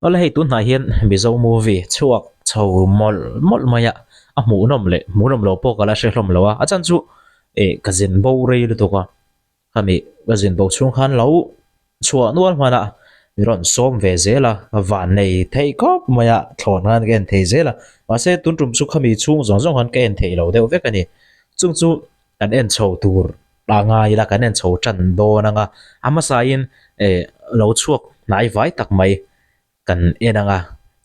Awle hei tunhnah hian Mizo movie chhuak chho mawlh mawlh mai a, a hmuhnawm leh hmuhnawm lo pawh ka la hre hlawm lo a, a chhan chu eh ka zin bo rei lutuk a, khami ka zin bo chhung khan lo chhuah nual hman a, mi rawn sawm ve zel a, ka van nei theih khawp mai a, thlawn khan ka en thei zel a, mahse tun tum chu khami chhung zawng zawng khan ka en theih lo deuh vek a ni, chung chu kan en chho tur a ngai ila kan en chho tan dawn ang a, a hmasain eh lo chhuak hnai vai tak mai kan en ang a,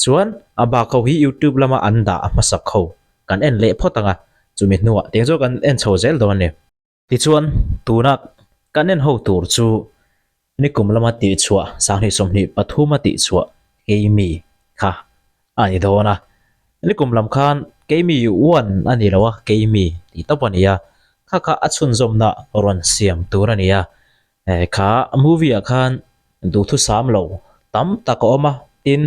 chuan a bak ho hi youtube lama an dah hmasak ho kan en leh phawt ang a, chumi hnuah tiang chu kan en chho zel dawn a ni. Tichuan tuna kan en ho tur chu Nikum lama tihchhuah 2023 a tihchhuah Keimi kha a ni dawn a. Nikum lam khan Keimi one a ni lo a, Keimi tih tawp a ni a. Kha kha a chhunzawmna rawn siam tur a ni a. Kha movie ah khan duhthusam lo tam tak a awm a, tin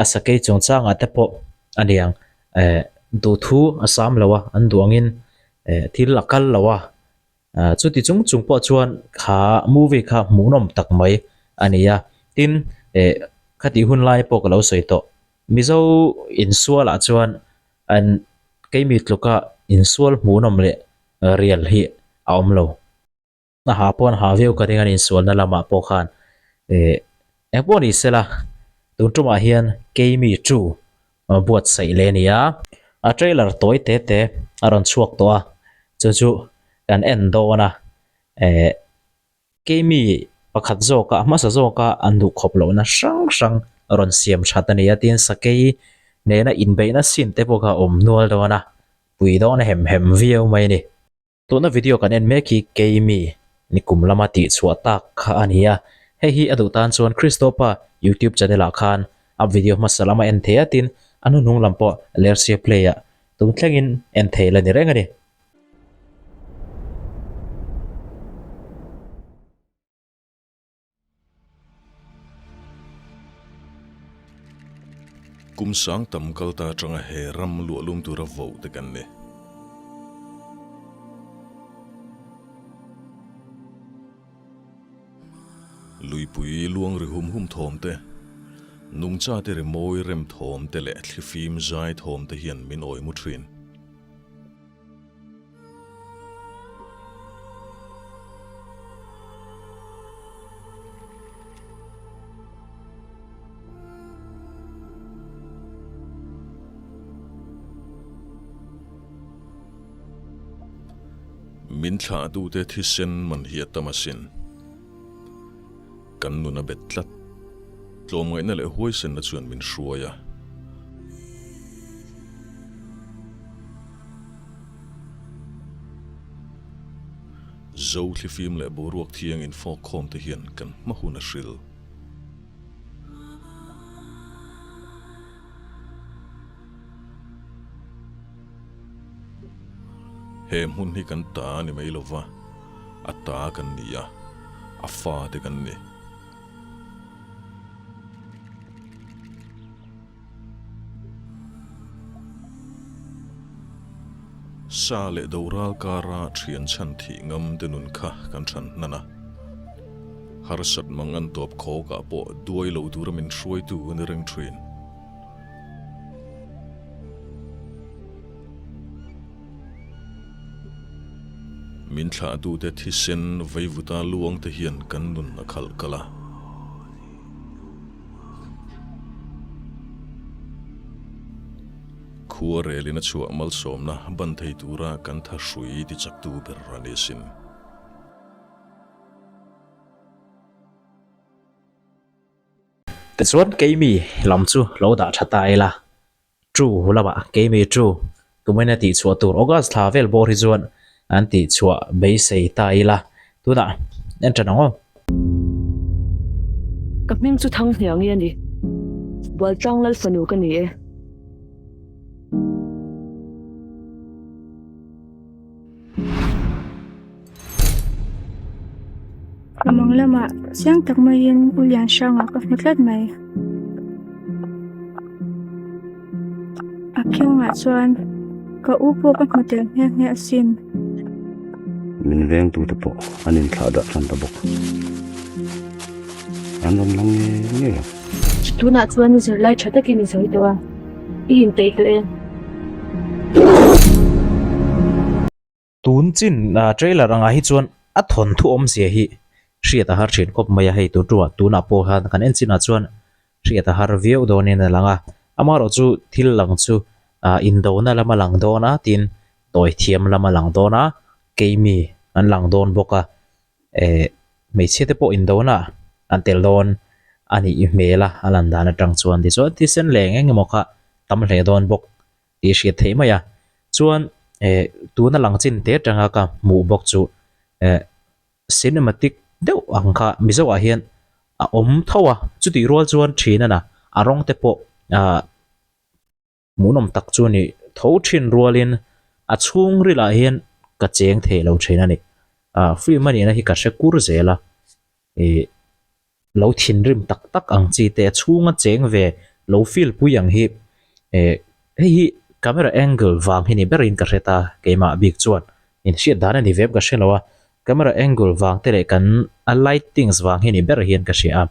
a sakei chungchangah te pawh a ni ang. Duhthu a sam lo a, an duh angin thil a kal lo a. Chuti chung chung pawh chuan kha movie kha hmuhnawm tak mai a ni a, tin eh khatih hun lai pawh ka lo sawi tawh. Mizo insualah chuan an keimi tluka insual hmuhnawm leh rial hi a awm lo. A ha pawh an ha viau ka ring a insualna lamah pawh khan eh engpawh ni sela tun tumah hian keimi chu buatsaih leh a ni a, a trailer tawi te te a rawn chhuak tawh a, chu chu kan en dawn a, eh keimi pakhat zawk a hmasa zawk a an duh khawp lohna hrang hrang a rawn siam that a ni a, tin sakei nena inbeihna scene te pawh kha a awm nual dawn a, pui dawn hem hem viau mai a ni. Tuna video kan en mek hi Keimi nikum lama tihchhuah tak kha a ni a, hei hi a duh tan chuan Christopa YouTube channel ah khan a video hmasa lama en thei a tin a hnuhnung lam pawh Lersia Play ah tun thlengin en thei la ni reng a ni. Kum sang tam kal ta atanga he ram luahlum tura voh te kan ni. Luipui luang ri hum hum thawm te, nungcha te ri mawi rem thawm te leh thlifim zai thawm te hian min awi mu thin. Min thlahtute thisen man hi a tam asin. Kan nun a bet tlat. Tlawmngaihna leh huaisenna chuan min hruai a. Zo thlifim leh boruak thiang infawk khawm te hian kan hma hun a hril. He hmun hi kan ta a ni mai lova, a ta kan ni a, a fa te kan ni. Sa leh doral kara thian chhan thih ngam te nun kha kan than hnan a. Harsat mang an tawp khawkah pawh duai lo tura min hruaitu a ni reng thin. Min thlahtute thisen veivuta luang te hian kan nun a khalh kal a. Khua relin a chhuah malsawmna ban thei tura kan tha hrui ti chaktu ber a ni sin. Tichuan keimi lam chu lo dah tha ta ila, Chu lamah keimi chu tumain a tihchhuah tur August thla vel bawr hi chuan an tihchhuah beisei ta ila, tunah en tan ang aw. Ka hming chu Thanghniangi a ni. Bualtlang Lal fanu ka ni e. Ka mang lamah chiang tak maiin U Lianhranga ka hmu tlat mai. A khengah chuan ka u pawh ka hmu tel nghe nghe asin. Min vengtute pawh an inthlah dah tan ta bawk. An rawn lang ngei ngei ang. Tunah chuan i zirlai tha takin i sawi tawh a, i inpeih tawh e. Tun chin trailer angah hi chuan a thawnthu awmzia hi hriat a har thin khawp mai a, hei tur tuah tunah pawh khan kan en chinah chuan hriat a har viau dawnin a lang a, amaherawhchu thil lang chu indona lam a lang dawn a tin tawi thiam lam a lang dawn a, keimi an lang dawn bawk a, eh hmeichhia te pawh indona an tel dawn a nih hmel a, a lan dan atang chuan tichuan thisen leh eng eng emaw kha tam hle dawn bawk. tih hriat theih mai a chuan eh tuna lang chin te atanga ka hmuh bawk chu eh cinematic deuh ang kha mizo ah hian a awm tho a chutih rual chuan thin a na a rawng te pawh ah hmuhnawm tak chu a ni tho thin rualin a chhungril ah hian ka cheng thei lo thin a ni ah film a nihna hi ka hre kur zel a ih lo thinrim tak tak ang chi te a chhunga cheng ve lo feel pui ang hi eh hei hi camera angle vang hi ni berin ka hre ta keimah bik chuan inhriat dan a ni ve ka hre lo a camera angle vang te leh kan a lightings vang hi ni ber hian ka hria a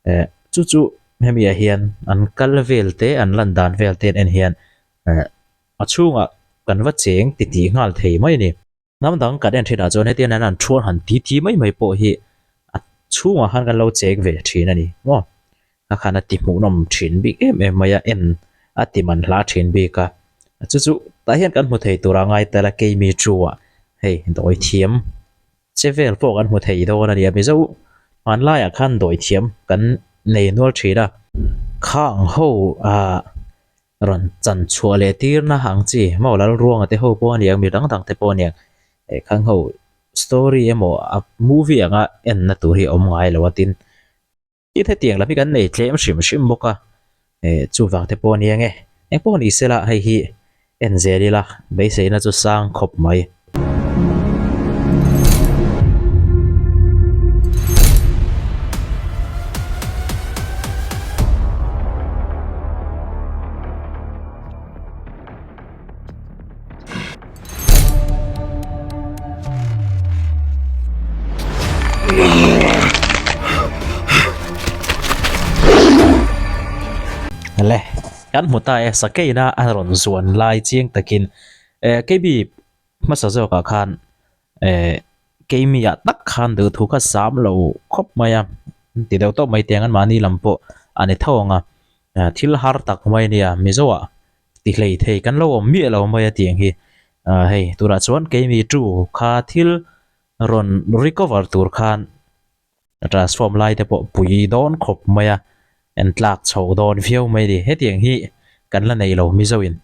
eh chu chu hemi ah hian an kal vel te an lan dan vel te an en hian eh a chhungah kan va cheng titih nghal thei mai a ni. Hnam dang kan en thinah chuan hetiang hian an thuan han ti ti mai mai pawh hi a chhungah khan kan lo cheng ve thin a ni maw? A khan a ti hmuhnawm thin bik em em mai a, en a ti man hla thin bik a. Chu chu tah hian kan hmu thei tur a ngai tel a keimi chu ah hei dawi thiam che vel pawh kan hmu thei dawn a ni a, Mizo hmanlaiah khan dawi thiam kan nei nual thin a. Khang ho ah Rawn chan chhuah leh tirna ang chi maw Lalruanga te ho pawh a niang mi dang dang te pawh a niang eh khang ho story emaw a movie anga enna tur hi a awm ngai lo a tin tin hetiang lam hi kan nei tlem hrim hrim bawk a eh chuvang te pawh a niang e engpawh ni sela hei hi en zel ila beiseina chu sang khawp mai. Le kan hmu ta e sakeina a rawn zuan lai chiang takin eh KB hmasa zawkah khan eh keimi ah tak khan duh thu kha sam lo khawp mai a ti deuh tawp mai tiang an mahni lam pawh a ni tho ang a thil har tak mai a nia mizo ah ti hlei thei kan lo awm miah lo mai a tiang hi ah hei tunah chuan keimi tu kha thil rawn recover tur khan transform lai te pawh pui dawn khawp mai a en tlak chho dawn viau mai a ni hetiang hi kan la nei lo mizo in.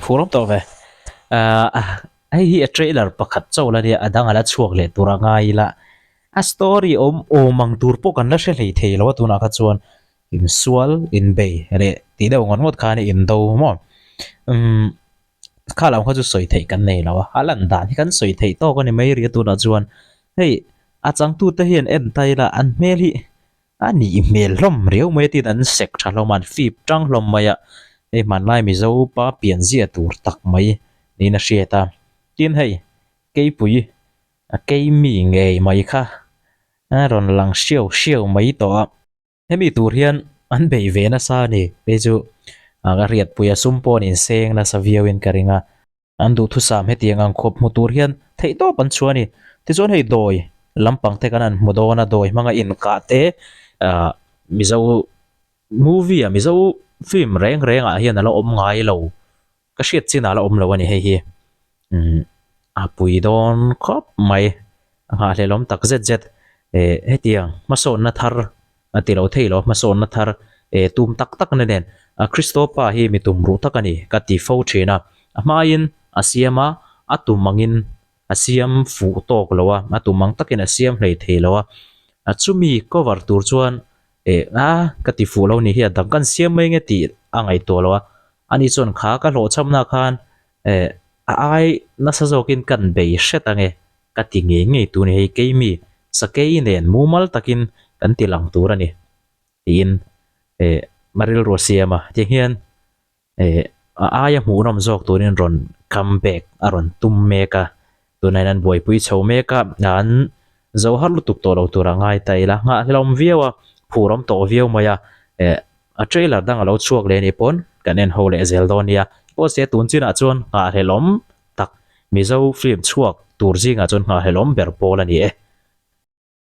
Phur awm tawh ve. Ahh hei hi a trailer pakhat chauh la nia a dang a la chhuak leh tur a ngai ila a story awm awm ang tur pawh kan la hre hlei thei lo a tunah kha chuan insual inbei leh tih deuh ngawt ngawt khan indo maw umm kha lam kha chu sawi theih kan nei lo a a lan dan hi kan sawi theih tawk a ni mai ri a tunah chuan hei a changtute hian en ta ila an hmel hi A nih hmel hlawm riau mai a tin an sek tha hlawm a, an fip tang hlawm mai a, hei hmanlai Mizo pa pian zia tur tak mai niin a hriat a. Tin hei keipui a keimi ngei mai kha a rawn lang hriau hriau mai tawh a. Hemi tur hian an bei ve nasa a ni, kei chu ka hriatpui a sum pawh an inseng nasa viauin ka ring a. An duhthusam hetiang ang khawp hmu tur hian theihtawp an chhuah a ni. Tichuan hei dawi lampang te kan han hmu dawn a, dawi hmanga inkah te ah Mizo movie ah Mizo film reng reng ah hian a la awm ngai lo. Ka hriat chinah la awm lo a ni hei hi. Umm a pui dawn khawp mai. A nghahhlelawm tak zet zet. Eh hetiang hmasawnna thar a ti lo thei lo hmasawnna thar eh tum tak tak na nen a Kristo pa hi mi tum ruh tak a ni ka ti fo thin a. A hmain a siam a, a tum angin a siam fuh tawk lo a, a tum ang takin a siam hlei thei lo a. A chumi cover tur chuan eh a ka ti fuh lo ni hi a dang kan siam mai nge tih a ngaihtuah lo a. Ani chuan kha ka hlawhchhamna khan eh a ai nasa zawkin kan bei hret ange ka ti ngei ngei tur ni hei keimi sakei nen mumal takin kan ti lang tur a ni tiin eh a rilru a siam a tiang hian eh a aia hmuhnawm zawk turin rawn come back a rawn tum mek a tunah hian an buaipui chho mek a an zo har lutuk tawh lo tur a ngai ta ila nghahhlelawm viau a phur awm tawh viau mai a eh a trailer dang a lo chhuak leh anih pawn kan en ho leh zel dawn nia pawh se tun chinah chuan nghahhlelawm tak Mizo film chhuak tur zingah chuan nghahhlelawm ber pawl a ni e.